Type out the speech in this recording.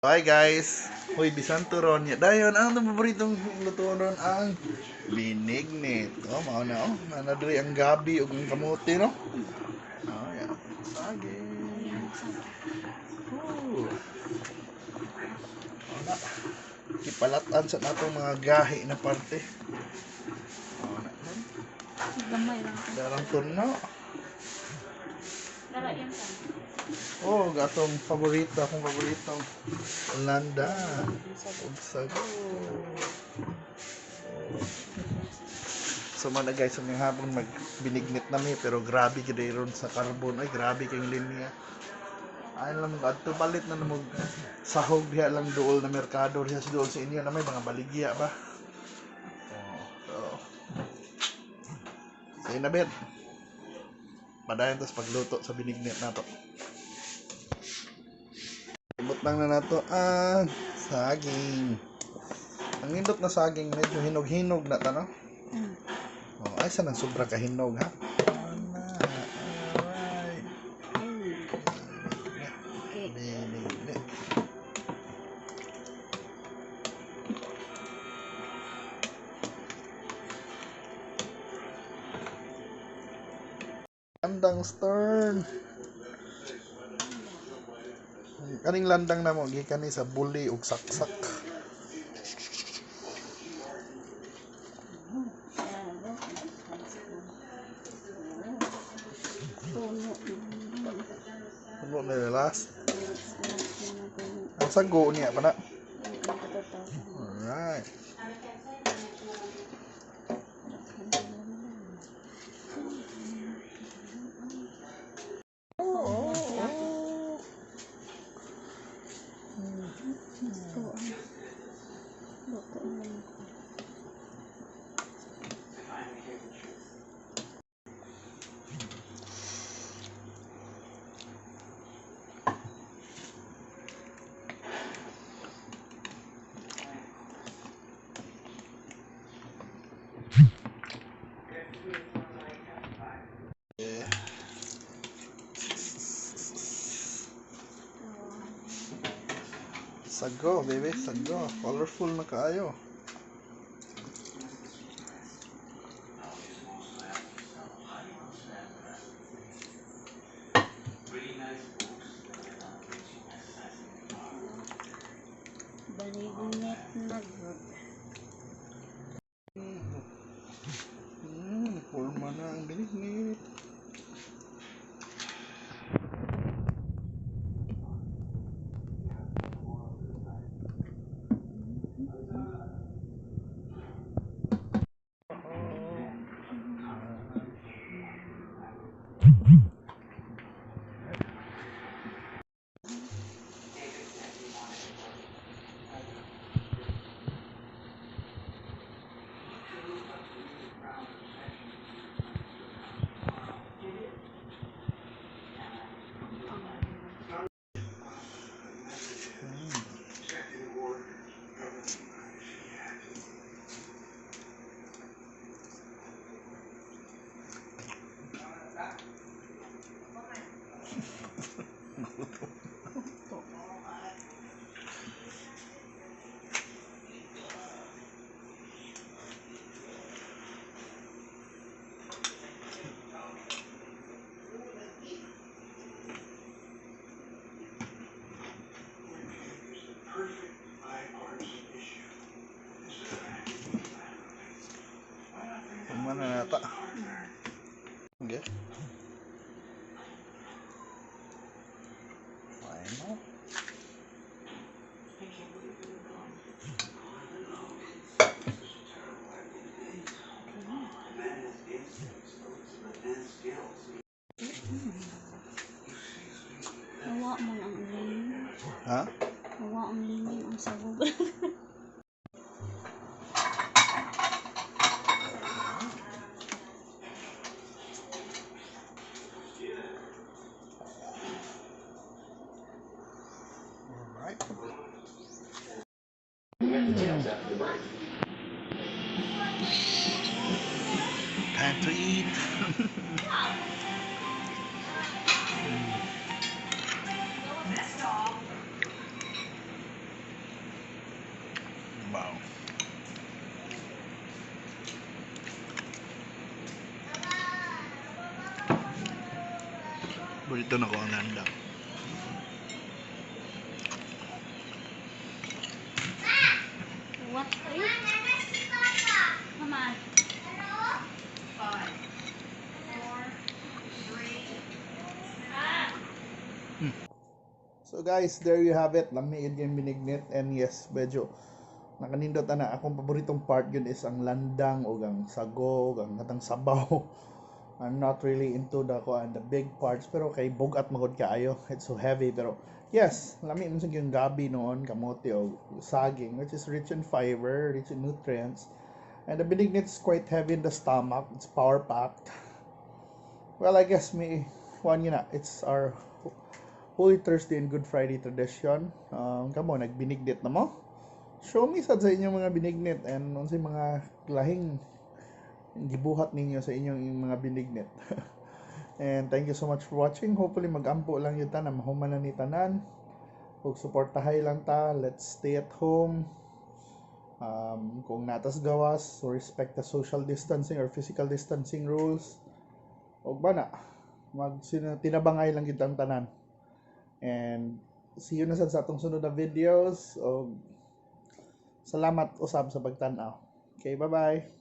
Hi guys! Hoy, bisan turon niya. Dayon, ang atong paboritong luto ron ang binignit. Oh, mao na oh. Nana diri ang gabi ug ang kamote, no? Oh, yeah. Saging. Ooh. Mao na. Gipalatan sa natong mga gahi na parte. Mao na. Gamay lang. Darang turno. Dara yan sa. Oh, gatong paborito, akong paborito. Landa. Ug sago. So man na guys, ang hapon magbinignit nami pero grabe gid ron sa carbon, ay grabe kay linya. Ay lang adto palit na mo sahog diha lang duol na merkado diha sa duol sa inyo na may mga baligya ba. Oh, so. Say na bet. Padayon tas pagluto sa binignit nato. Ibutang na nato ang saging. Ang nindot na saging medyo hinog-hinog na ta, no? Oh, ay sa nang sobra kahinog ha. Ana, alright. Okay. Binignit. Landang stern. Kaning landang namo gikan ni sa buli ug saksak. Puno. Puno na last. Ang sago niya pa na. Alright. Oh. Gusto ang luto lang ko. Yeah. Sago, baby, sago. Colorful na kaayo. Balignit na gud. Forma na ang binignit. Forma na nata. Okay. Final. Nawa man ang lingin. Ha? Nawa ang lingin ang sabog. Alright. Time to eat. Wow. Burrito na ko ang landang. What are you? Come on. Five, four, three. So guys, there you have it. Lami gyud yung binignit and yes, medyo nakanindot ana. Akong paboritong part yun is ang landang o ang sago o ang katang sabaw. I'm not really into the kuan, the big parts, pero kay bugat magod kaayo. It's so heavy, pero yes, lami man sa yung gabi noon, kamote o saging, which is rich in fiber, rich in nutrients. And the binignit is quite heavy in the stomach. It's power packed. Well, I guess may one yun na. It's our Holy Thursday and Good Friday tradition. Kamo, nagbinignit na mo? Show me sad sa inyong mga binignit and unsay mga lahing gibuhat ninyo sa inyong mga binignit. And thank you so much for watching. Hopefully magampo lang yun ta na mahuman na ni tanan. Ug suportahay lang ta. Let's stay at home. Kung naa tas gawas, so respect the social distancing or physical distancing rules. Ug ba na, mag tinabangay lang kitang tanan. And see you na sad sa atong sunod na videos. Og salamat usab sa pagtan-aw. Okay, bye-bye.